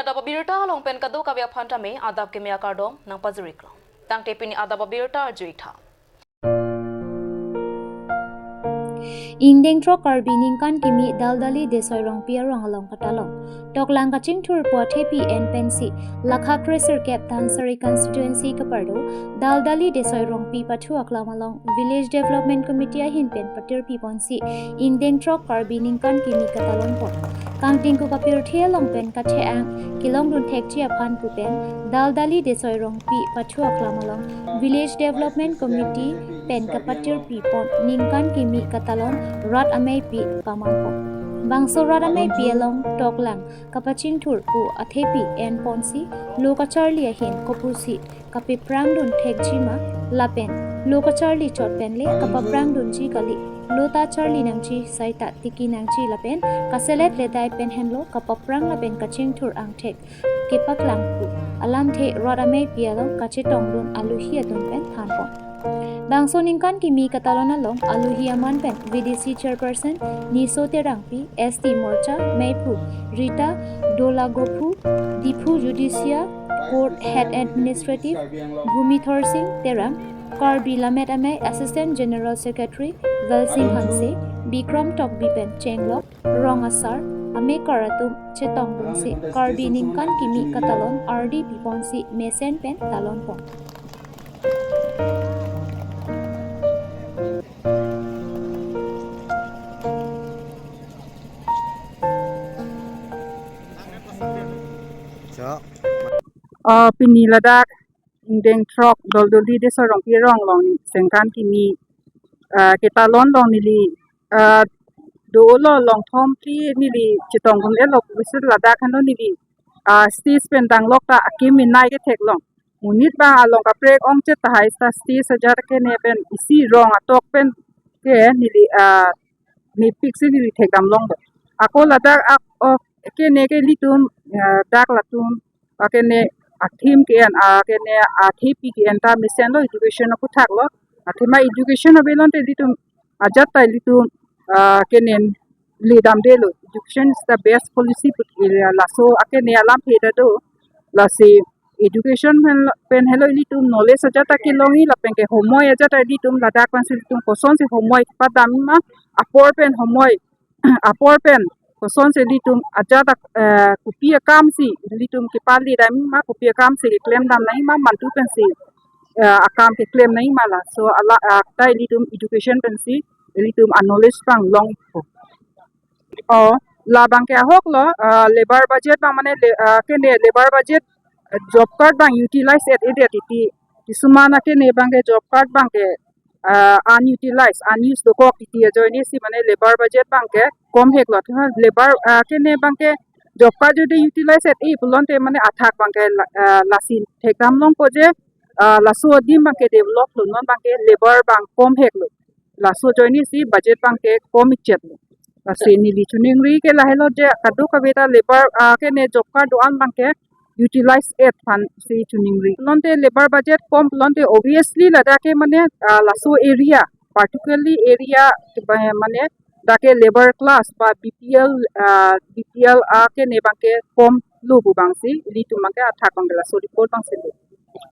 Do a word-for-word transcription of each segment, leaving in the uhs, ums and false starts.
Adap abirta along pen kadokave aphan tame adap keme akardom nangpajiriklo. Tangte pini adap abirta arjuitha. Ingdeng throk Karbi ningkan kimi Daldali Desoi Rongpi arong along katalon. Toklang kachingthur pu athepi en pensi, lakha kresirkep Dhansiri constituency kapardo Daldali Desoi Rongpi pathu aklam along Village Development Committee ahin pen patirpi ponsi, ingdeng throk Karbi ningkan kimi katalon pon. Kangtingku kapirthe along pen katheang kelongdun thekji aphan pu pen Daldali Desoi Rongpi pathu aklam along Village Development Committee pen kapatirpi pon ningkan kimi katalon rat ameipi pamang pon. Bangso rat ameipi along toklang kapachingthur pu athepi en ponsi lo kacharli ahin kopusi kapeprangdun thekji ma lapen lo kacharli chot pen le kapaprangdunji kali, lo ta charli nangji, saita tiki nangji lapen kaselet ledai pen henlo kapaprang lapen kachingthur angthek kepaklang pu alamthe rat ameipi along kachetongdun aluhi atum pen than pon. Bangso ningkan kimi katalon along aluhi aman pen V D C Chairperson Niso Terangpi, S T Morcha Meiphu Rita Dolagophu, Diphu Judicial Court Head Administrative Bhumithor Singh Terang, Karbi Lammet Amei Assistant General Secretary Valsing Hanse, Bikram Tokbi pen chenglok rong asar amekar atum chetongdunsi Karbi ningkan kimi katalon ardi piponsi mesen pen talon pon. So, ah, pini ladak ingdeng throk Daldali Desoi Rongpi arong along ningkan kimi, ah, ketalon along neli, ah, dolo along thom phli neli chetongdun etlo, visit ladak henlo neli, ah, stage pen danglok ta akim inai ketheklong. Monit abang along kaprek ongchot tahai ta stage ajat kene pen isi rong atok pen ke neli, ah, nipik si neli thekdam longlo. Ako ladak ak, oh, kene ke ilitum, ah, dak latum, ah, kene athim ke-en, ah, kene athepi ke-en ta mesenlo, education aphuthaklo. Athema education avelonte ilitum ajat ta ilitum, ah, kene ledamdelo. Education is the best policy put area laso akene alamthe ta do. Lasi education pen, pen helo ilitum knowledge ajat ta kelongji lapen ke homoi ajat ta ilitum ladak pensi ilitum kosonsi homoi kepadam ma, apor pen homoi apor pen kosonsi ilitum ajat ta, eh, kopi akamsi ilitum kepaledam ma, kopi akamsi keklem dam nangji ma, mantu pensi, eh, akam keklem nangji ma laso ala, ah, ta ilitum education pensi ilitum a-knowledge abang longpo. Oh, labang ke ahoklo, ah, labour budget abang mane le, ah, kene labour budget, eh, job card abang utilize et-edet titi. Kisuman akene abang ke job card abang ke, ah, unutilized, unused dokok titi ajoine si mane labour budget abang ke kom heklo. Athema labour, ah, kene abang ke job card jodi utilize et-e pulote mane athak abang ke la, ah, lasi thekdam longpo je, ah, laso adim abang ke develop lo, non abang ke labour abang kom heklo. Laso ajoine si budget abang ke kom-ikchetlo. Lasi neli choningri ke lahelo je kadokave ta labour, ah, kene job card do-an abang ke utilize et aphansi choningri. Pulote labour budget kom pulote obviously ladak ke mane, ah, laso area, particularly area ke ba, mane dak ke labour class ba B P L, ah, B P L akene abang ke kom lo pu abangsi ilitum abang ke athak abang ke laso report abangsi lo.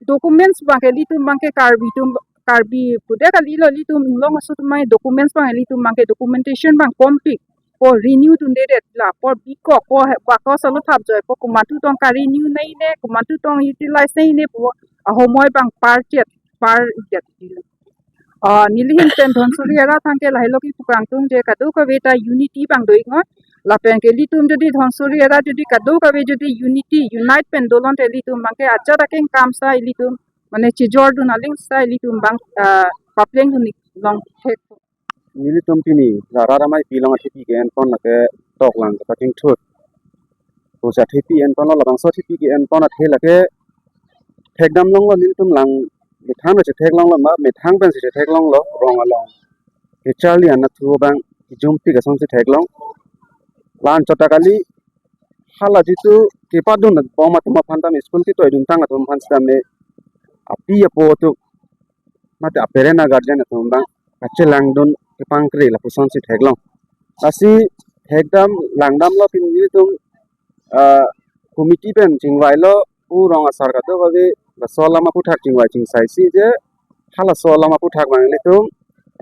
Documents abang ke ilitum abang ke Karbi atum, Karbi pudet kalilo, ilitum inglong aso atum abang documents abang ilitum abang ke documentation abang kompik. Ko renew dundedet la, ko bikok, ko he, bakos alo thap joi, ko komantu tong ka-renew nangji ne, komantu tong utilize nangji ne pu ahomoi abang parchet, par idet. Ah, neli ahin pen Dhansiri arat aphan ke lahelo kepu kangtung je kadokave ta unity abang do-iknon. Lapen ke ilitum jodi Dhansiri arat jodi kadokave jodi unity, unite pen dolonte ilitum abang ke ajat akeng kam sa ilitum mane chejordun aling sa ilitum abang, ah, paplengdun-ik longthek. Nelitum pini la rat ameipi along athepi ke-en pon lake toklang kapachingthur pusi athepi en ponlo, labangso athepi ke-en pon athe lake thekdam longlo, nelitum lang methang lo chetheklonglo ma, methang pensi chetheklonglo, rong along kecharli anatthu abang kejumpi kasonsi theklong. La-anchot ta kali, hala jitu kepadun bom atum aphan tame, school ketoidun tang atum aphan sitame api apo atum mate a-parent a-guardian atum abang kachelangdun kepangkre lapusonsi theklong. Lasi thekdam langdamlo pini nelitum, ah, Committee pen chingvailo, pu rong asar kadokave laso alam aphuthak chingvai chingsai si je, halaso alam aphuthak abang ilitum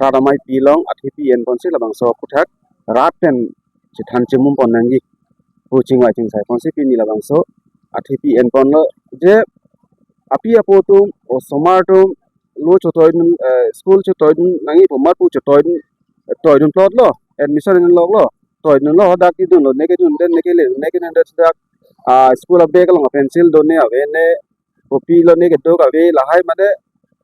rat ameipi along athepi enpon si labangso aphuthak rat pen chethan chemum pon nangji pu chingvai chingsai pon si pini labangso athepi enponlo je, api apo atum, osomar atum, lo chotoi dun, eh, school chotoi dun nangji pu amat pu chotoi dun, eh, toi dun plot lo, admission in lok lo, toi dun lo, dak idun lo, neke dun den, neke le, neke den den dak, ah, school a bag along pencil done ave ne, kopi lo, neke dok ave, lahai mane,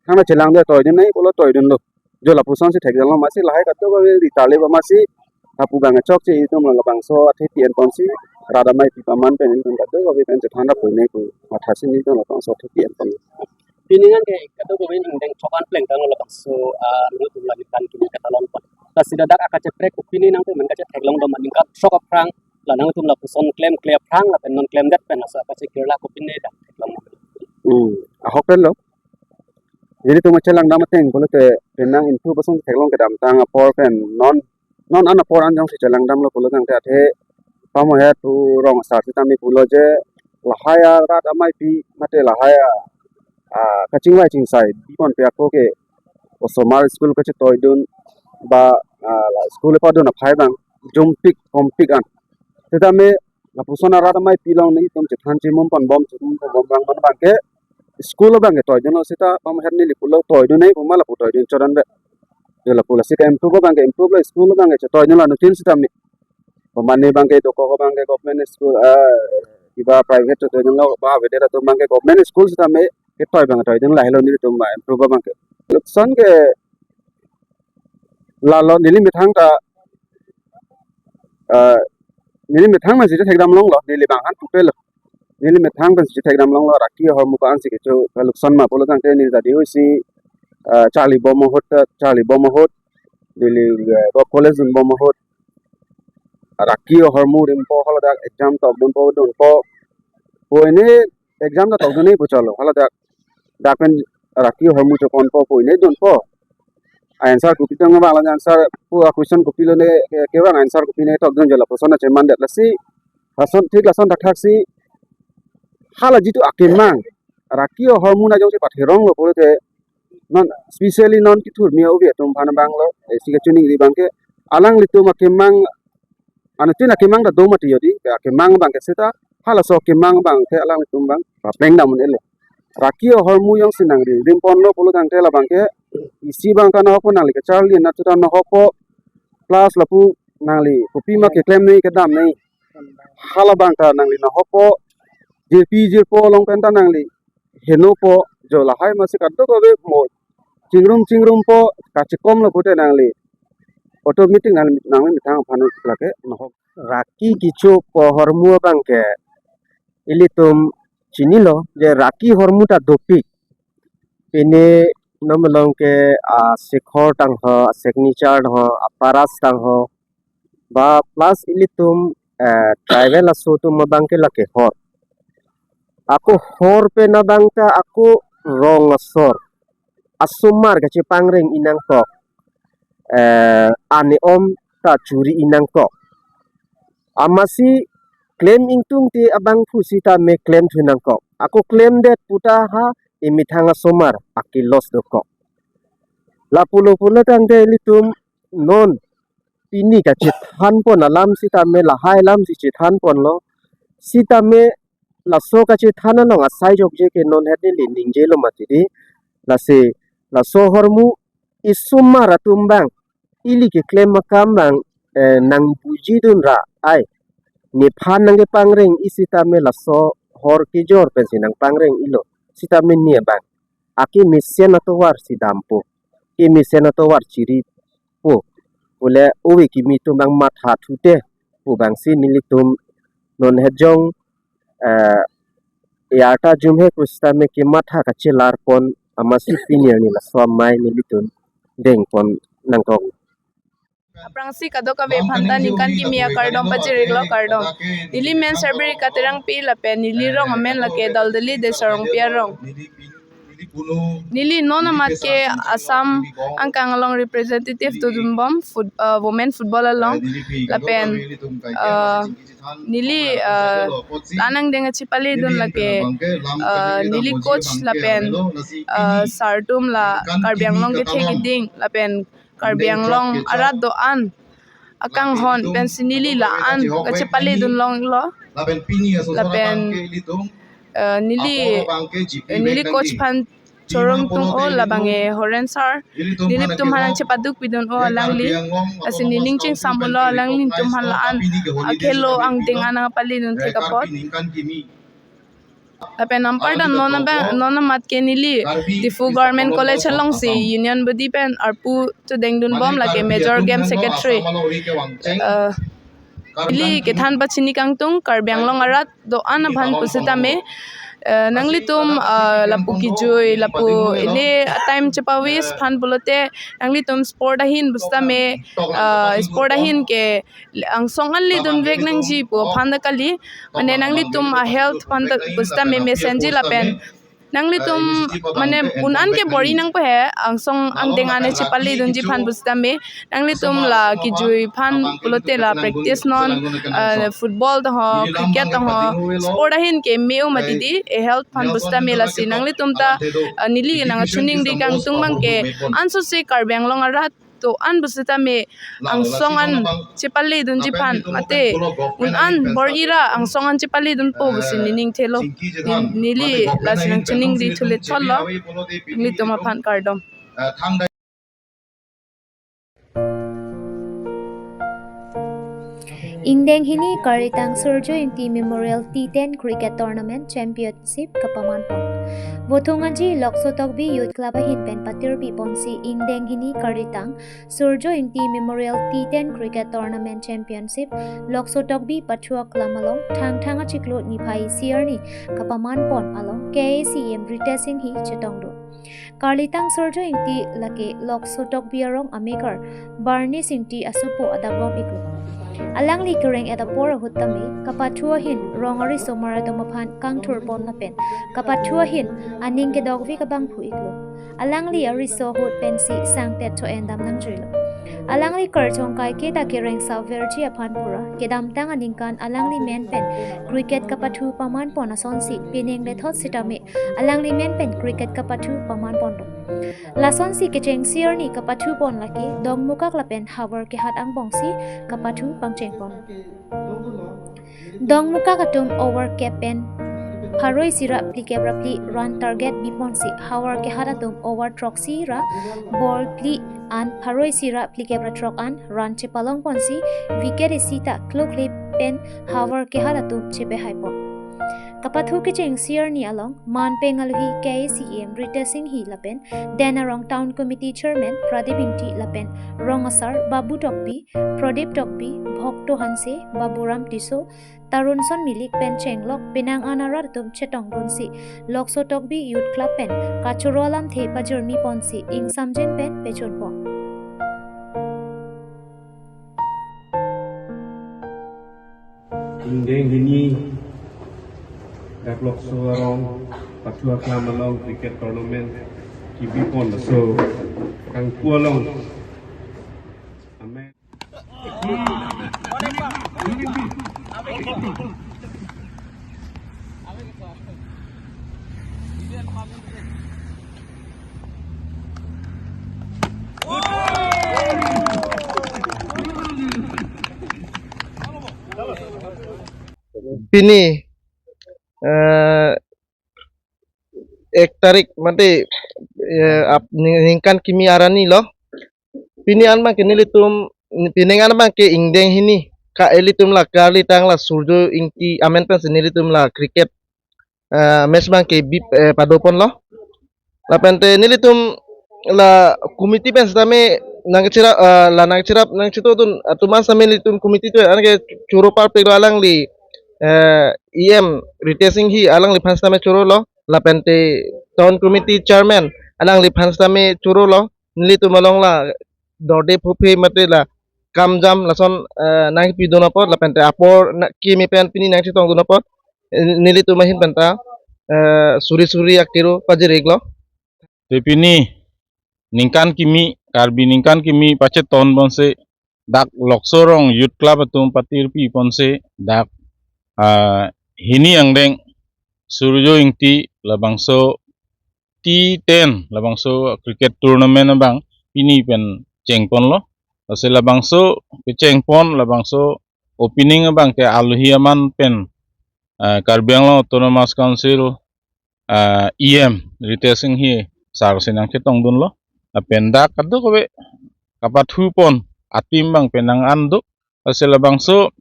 thangta chelang de toi dun nangji pulo toi dun lo. Jo lapuson si thekdamlo amatsi lahai kadokave ri tale ba amatsi, lapu abang chokche itum labangso athepi enpon si rat ameipi aman pen itum kadokave pen chethan ra pune pu matha si itum labangso athepi enpon. Pini nangke kadokave ingdeng chokan pleng tanglo labangso, ah, nangtum la ningkan kimi katalon pon. Lasi ladak akacheprek pini nangtum man kachetheklong do ma ningkan chok aphrang, la nangtum lapuson klemkle aphrang lapen non klemdet pen laso akachekirla ko pini dak theklong. Hmm. Ahok pen lo. Nelitum chelang dam ateng pulote penang improve ason theklong kedamtang apor pen non, non an apor an jongsi chelang damlo pulo tangte athe pamohet pu rong asar sitame pulo je lahai arat ameipi mate lahai a, ah, kachingvai chingsai bipon pe ako ke osomar school kachetoidun ba, ah, la school padun aphai abang jumpik kompik an. Sitame lapuson arat ameipi along nelitum chethan chemum pon bom chemum pon bom abang man abangke school abangke toidunlo sita pamohet neli pulo toidun nangji pu ma lapu toidun choran be. Jo lapu lasi ke improve abangke improve lo, school abangke chetoidunlo anuttin sitame. Pamane abangke dokok abangke government school, ah, kiba private chetoidunlo ba avedet atum abangke government school sitame ketoi abang toidun lahelo nelitum ba improve abangke. Luksan ke lalo neli methang ta, ah, neli methang ma si thekdam longlo, neli bang han pupe lo. Neli methang pen si thekdam longlo, raki ahormu ko-an si kecho kaluksan ma pulo tangte neli ta dihui si, ah, charli bom ahut ta, charli bom ahut, neli, eh, ko college dun bom ahut. Raki ahormu rimpo, haladak exam tokdunpo dunpo. Pu ini exam ta tokdun nangji pu cholo, haladak dak pen raki ahormu choponpo pu ini dunpo. Answer kopi tang abang la answer pu a question kopi lone ke, kevang answer kopi ne tokdun jo lapuson achemandet lasi. Lason thik lason thakthak si hala jitu akemang raki ahormu na jongsi patheronglo pulote non specially non kethurmi ove atum aphan abanglo, eh, si kachiningri abangke alanglitum akemang anuttin akemang ta do mati jodi, akemang abangke sita halaso akemang abangke alanglitum abang papleng dam un-elo. Raki ahormu jongsi nangri rimponlo pulo tangte labangke isi abang ta nahokpo, nangli kacharli anat ta nahokpo, plus lapu nangli kopi ma keklem nangji kedam nangji hala abang ta nangli nahokpo, jirpi jirpo along pen ta nangli henopo, jo lahai masi kadokave mo chingrum chingrumpo, kachikomlo pute nangli automatic nangli, nangli methang aphan lake nahok. Raki kecho pu ahormu abangke ilitum chinilo je raki ahormu ta dopik. Pini non malom ke, ah, sikhor tangho, signature tangho, aparas tangho, ba plus ilitum, eh, tribal aso atum abangke lake hor. Ako hor pen abang ta ako rong asor, asomar kachepangreng-i nangkok, eh, ane-om ta churi-i nangkok. Amatsi klem ingtungte abangphu sitame klemthu nangkok. Ako klemdet puta ha emethang asomar akelos dokok. Lapulo pulo tangte ilitum non pini kachethanpon alam sitame lahai alam si chethanponlo. Sitame laso kachethan along asai jokje ke non het neli ningjelo mati di. Lasi laso ahormu isomar atum abang ili keklem akam abang, eh, nangpuji dun ra ai. Nephan nangkepangreng-i sitame laso hor kejor pensi nangpangreng-ilo. Sitame ne abang akemesen atovar si dampo. Kemesen atovar chiripo. Pule ove kimi atum abang matha thute pu abangsi nelitum non het jong, eh, arta jumhe pusitame kematha kachelarpon amatsi pini arni laso amei nelitum dengpon nangkok. Aphrangsi kadokave aphan ta ningkan kimi akardom pajir-iklo, kardom. Neli men Sarbirika Terangpi lapen neli rong amen lake Daldali Desarongpi arong. Neli non amat ke Assam angkang along representative dodunbom foot, uh, women football along lapen, uh, neli, uh, la-an angdeng chepaledun lake, uh, neli coach lapen, uh, sir atum la Karbi Anglong kethe keding lapen Karbi Anglong arat do-an akanghon pensi neli la-an kachepaledun longlo lapen, uh, neli, neli coach aphan chorong tung-o labang ke Horen sir, nelitum aphan nangchepaduk pidun-o alangli. Lasi nening chingsam-olo alanglitum aphan la-an akhelo angdeng an nangpaledun thek apot. Lapen anparta non aba, non amat ke neli Diphu Government College alongsi Union Body pen arpu chodengdunbom lake Major Game Secretary. Uh, neli kethan pachini kangtung Karbi Anglong arat do-an aphan pusitame, eh, nanglitum, eh, lapu kijui, lapu ili time chepa-waste aphan pulote, nanglitum sport ahin pusitame, eh, sport ahin ke angsong an ledunvek nangji pu aphan ta kali, mane nanglitum a-health aphan ta pusitame mesenji lapen nanglitum, mane un-an ke bor-i nangpo he, angsong angdeng an chepaledunji aphan pusitame, nanglitum la kijui aphan pulote la practice non, eh, football ta ho, cricket ta ho, sport ahin ke me-o mati di, e-health aphan pusitame. Lasi nanglitum ta, eh, neli nangchiningri kangtung abang ke, ansose Karbi Anglong arat do-an pusitame angsong an chepaledunji aphan mate un-an bor-i ra angsong an chepaledunpo pusi nening thelo. Neli lasi nangchiningri thulet chotlo. Nanglitum aphan kardom. Ingdeng hini Karlitang Surjo Ingti Memorial T ten Cricket Tournament Championship kapamanpon. Vothung anji Lokso Tokbi Youth Club ahin pen patirpi ponsi ingdeng hini Karlitang Surjo Ingti Memorial T ten Cricket Tournament Championship Lokso Tokbi Pathu Aklam along Thangthang achiklo niphai isi arni kapamanpon along K A A C E M Ritesh Enghi chetongdun. Karlitang Surjo Ingti lake Lokso Tokbi arong amekar Barnis Ingti asopo adap bom-iklo. Alangli kereng-et apor ahut tame kapathu ahin rong arisomar atum aphan kangthurpon lapen kapathu ahin aning kedokvik abang phu-iklo. Alangli ariso ahut pensi sangtet cho-en dam nangjuilo. Alangli karjong kaike ta kereng saverji aphan pura kedamtang aningkan alangli men pen cricket kapathu pamanpon asonsi pining lethot sitame alangli men pen cricket kapathu pamanponlo. Lasonsi kecheng isi arni kapathupon lake Dongmukak lapen Havar Kehat angbongsi kapathu pangchengpon. Dongmukak atum over cap pen pharo isi ra phlikep ra phli run target biponsi Havar Kehat atum over throksi ra ball phli an pharo isi ra phlikep ra throk an run chepalongponsi wicket isi ta klokle pen Havar Kehat atum chepehaipon. Kapathu kecheng isi arni along manpeng alohi K A A C E M Ritesh Enghi lapen Den Arong Town Committee Chairman Pradip Ingti lapen rong asar Babu Tokbi, Pradip Tokbi, Bhokto Hanse, Baburam Tisso, Tarunson Milik pen chenglok penang an arat atum chetongdunsi Lokso Tokbi Youth Club pen kachoro alamthe pajirmi ponsi ingsamjin pen pechunpon. Ingdeng hini dak Lokso arong Pathu Aklam along cricket tournament kebipon laso kangpu along amen. Pini, eh, ek tarik mate, eh, ap-, ning-, ningkan kimi arni lo. Pini an abang ke nelitum, pining an abang ke ingdeng hini ka ilitum la Karlitang la Surjo Ingti amen pensi nelitum la cricket, eh, match abang ke bip, eh, padoponlo. Lapente nelitum la committee pen sitame nangcherap, eh, la nangcherap nangchetongdun atum an sitame nelitum committee tu anke choro parpiklo alangli, eh, E M Ritesh Enghi alangliphan sitame chorolo. Lapente town committee chairman alangliphan sitame chorolo. Nelitum along la dorde phuphe mate la kamjam lason, eh, nangpidun apot lapente apor na kimi pen pini nangchetongdun apot, eh, nelitum ahin penta, eh, suri suri akero pajir-iklo. Te pini ningkan kimi, Karbi ningkan kimi pacheton ponsi dak Lokso rong Youth Club atum patirpi ponsi dak, ah, hini angdeng Surjo Ingti labangso T ten labangso cricket tournament abang pini pen chengponlo. Lasi labangso kechengpon labangso opening abang ke alohi aman pen, ah, Karbi Anglong Autonomous Council, ah, E M Ritesh Enghi sir si nangchetongdunlo. Lapen dak kadokave kapathupon a-team abang penang an do. Lasi labangso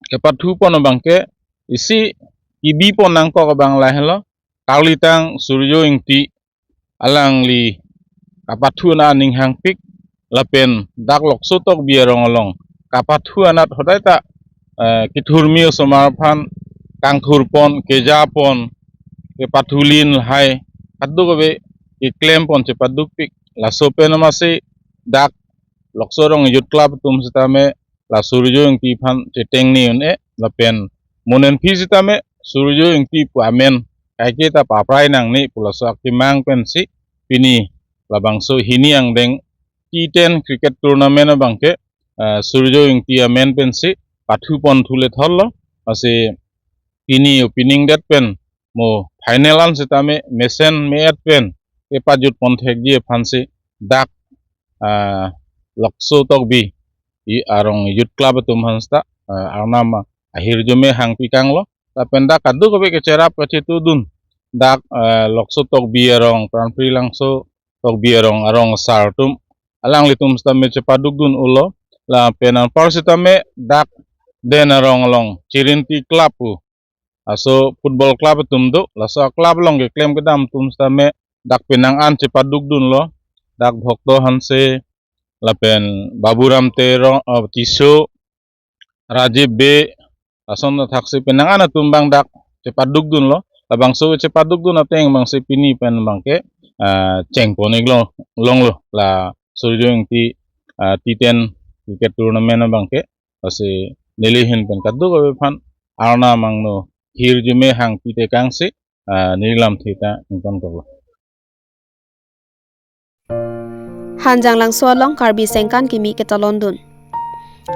kepathupon abang ke isi kibipon nangkok abang lahelo. Karlitang Surjo Ingti alangli kapathu anat aning hangpik lapen dak Lokso Tokbi arong along kapathu anat hodai ta, eh, kethurmi osomar aphan kangthurpon, kejapon, kepathulin lahai kadokave keklempon chepadukpik. Laso pen amatsi dak Lokso rong Youth Club atum sitame la Surjo Ingti aphan chetengne un-e lapen mo pen aphi sitame Surjo Ingti pu amen kaike ta paprai nangne pu laso akemang pensi pini labangso hini angdeng T ten cricket tournament abang ke, ah, Surjo Ingti amen pensi pathupon thule thotlo. Lasi pini opening det pen mo final an sitame mesen me-et pen kepajutpon thekji aphansi dak, ah, Lokso Tokbi arong Youth Club atum aphan seta, ah, arnam ahirjume hangpikanglo. Lapen dak kadokave kecherap kachetudun dak, ah, Lokso Tokbi arong, Pranpri Langso Tokbi arong, arong asar atum alanglitum sitame chepadukdun ulo. Lapen anpar sitame dak Den arong along Chirinti Club pu aso football club atum do, laso a-club along keklem kedam atum sitame dak penang an chepadukdunlo. Dak Bhokto Hanse lapen Baburam Terong, oh, Tisso, Rajiv Bey, lason athaksi penang an atum abang dak chepadukdunlo. Labangso chepadukdun ateng abangsi pini pen abang ke, ah, chengpon-ik lo, longlo la Surjo Ingti, ah, T ten cricket tournament abang ke. Lasi neli ahin pen kadokave aphan arnam angno hirjume hangpi tekangsi, ah, neli lamthe ta ingtonkoklo. Hanjanglangso along Karbi Sengkan Kimi ketalondun.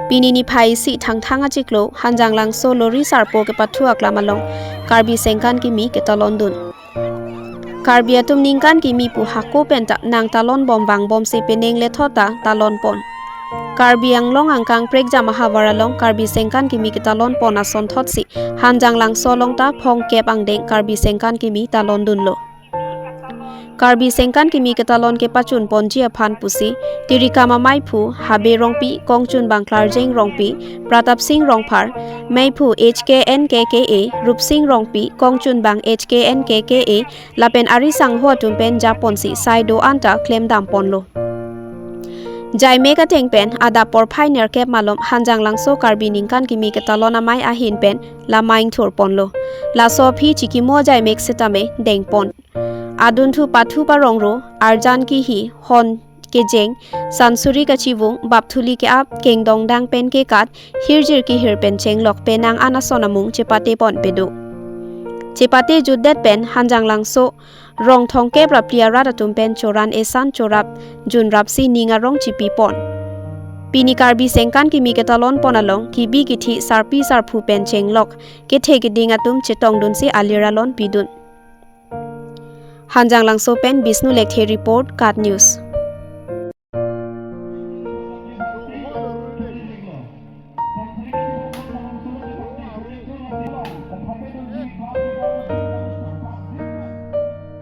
Pini niphai isi Thangthang achiklo Hanjanglangso Lori Sarpo kepathu aklam along Karbi Sengkan Kimi ketalondun. Karbi atum ningkan kimi pu hako pen ta nangtalonbom vangbomsi penang lethot ta talonpon. Karbi Anglong angkang prekjam ahavar along Karbi Sengkan Kimi ketalonpon asonthotsi Hanjanglangso along ta phongkep angdeng Karbi Sengkan Kimi talondunlo. Karbi Sengkan Kimi ketalon kepachunponji aphan pusi, Tirikam amaiphu Habe Rongpi, kongchunbang Klarjeng Rongpi, Pratap Singh Rongphar, meiphu H K N K K A, Rupsing Rongpi, kongchunbang H K N K K A, lapen ari sangho atum pen japonsi sai do-an ta klemdamponlo. Jaimek ateng pen adap porphai nerkep malom Hanjanglangso Karbi Ningkan Kimi Ketalon Amei ahin pen la maingthurponlo. Laso aphi chikimo jaimek sitame dengpon. Adunthu pathu parong ro, arjan kihi, hon kejeng, sansuri kachivung, bapthuli ke-ap, kengdong dang pen kekat, hirjir kehir pen chenglok penang an ason amung chepatepon pedo. Chepate jutdet pen Hanjanglangso rong thomkep ra phli arat atum pen choran esan chorap junrapsi ning arong chipipon. Pini Karbi Sengkan Kimi Ketalonpon along kibi kithi sarpi sarphu pen chenglok kethe keding atum chetongdunsi alir alon pidun. Hanjanglangso pen Bishnu Lekthe report, KAT News.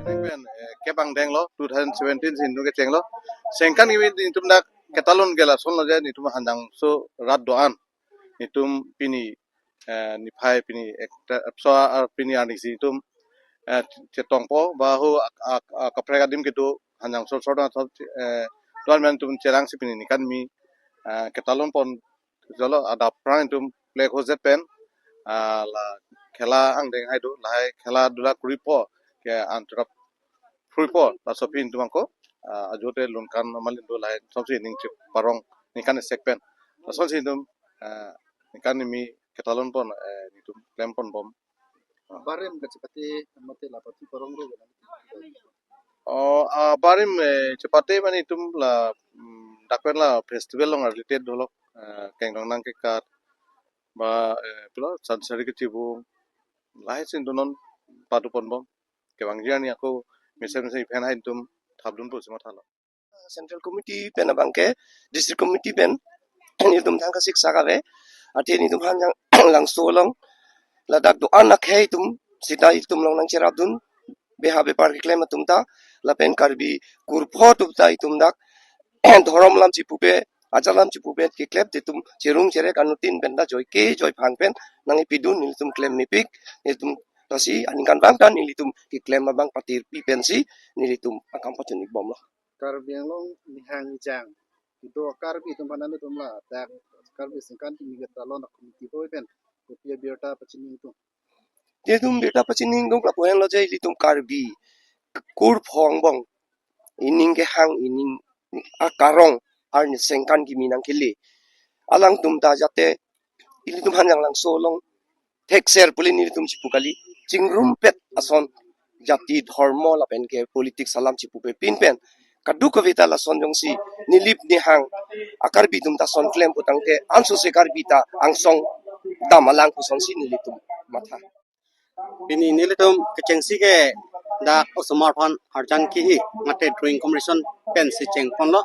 Penang pen, eh, kep angdenglo, two thousand seventeen si nelitum kechenglo. Sengkan Kimi nelitum dak ketalon ke lasonlo je nelitum Hanjangso rat do-an. Nelitum pini, eh, niphai pini ek ta-, epso ar pini arnisi nelitum, eh, chetongpo, ba ho ak-, ak-, ak-, kaprek adim kedo Hanjangso sor dang thot, eh, do-an pen nelitum cherangsi pini Ningkan Kimi, eh, ketalonpon jalo adap aphrang nelitum plek hojet pen, ah, la khela angdeng hai do, lahai khela dula kuripo ke antrap phuipo, laso aphi nelitum ako, ah, ajote lunkan amalin do lahai, somsi ning cheparong ningkan isek pen. Lasonsi nelitum, ah, Ningkan Kimi ketalonpon, eh, nelitum klemponbom. Barem kachepate mate la pathu parong ro. Oh, ah, barim, eh, chepate mane itum la, mm, dak pen la festival along related dolo, eh, kengdong nangkekat, ba, eh, pulo sansari kachibung, lahai si itum non padu ponbom. Kevangji arni ako mesen mesen event hai itum thapdunpo pusi mathalo. Central Committee pen abangke, District Committee pen, nelitum thang kasik sak ave, athe nelitum Hanjanglangso along ladak do-an akhei atum sita itum along nangcherapdun, beha bepar keklem atum ta, lapen Karbi kurpho atum ta itum dak dhorom alam chipupe, achar alam chipupe keklem te itum cherung cherek anuttin pen ta joike joiphang pen nangkepidun nelitum klemmepik, nelitum lasi aningkanvang ta nelitum keklem abang patirpi pensi nelitum akam pachun-ikbomlo. Karbi Anglong nihang ejang, itum Karbi atum aphan nelitum ladak Karbi Anglong Ningkan Kimi Gattalon a-committee hoi pen kopi abirta pachini ingtung? Nelitum birta pachini ingtung lapu henlo je ilitum Karbi kurpho angbong, ining kehang, ining akarong arni Ningkan Kimi nangkele alangtum ta jate ilitum Hanjanglangso along thekser pule nelitum chipu kali, chingrumpet ason jati dhormo lapen ke politics alam chipupe pinpen kadokave ta lason jongsi nilip nihang a-Karbi atum ta son klem putangte ansose Karbi ta angsong dam alang kosonsi nelitum matha. Pini nelitum kechengsi ke dak osomar aphan arjan kihi mate drawing competition pensi chengponlo,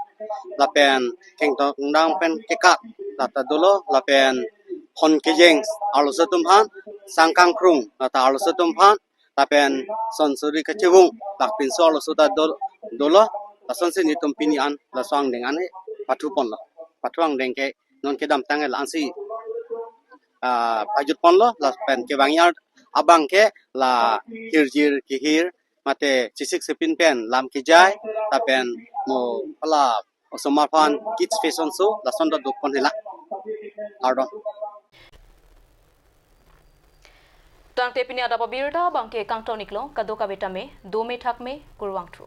lapen kengdong nang pen kekat lata dolo, lapen hon kejeng arloso atum aphan, sangkangkrung lata arloso atum aphan, lapen sansari kachibung dak pinso arloso ta dol-, dolo, lasonsi nelitum pini an laso angdeng an pathuponlo, pathu angdeng ke non kedamtang la-ansi, ah, pajutponlo, lapen kevangji abangke la hirjir kehir mate chesik chepin pen lam kejai, lapen mo pala osomar aphan kids fashion show lason ta dopon hela. Kardom. Tangte pini adap abirta abangke kangton-iklo, kadokave tame dome thakme, kurvangthu.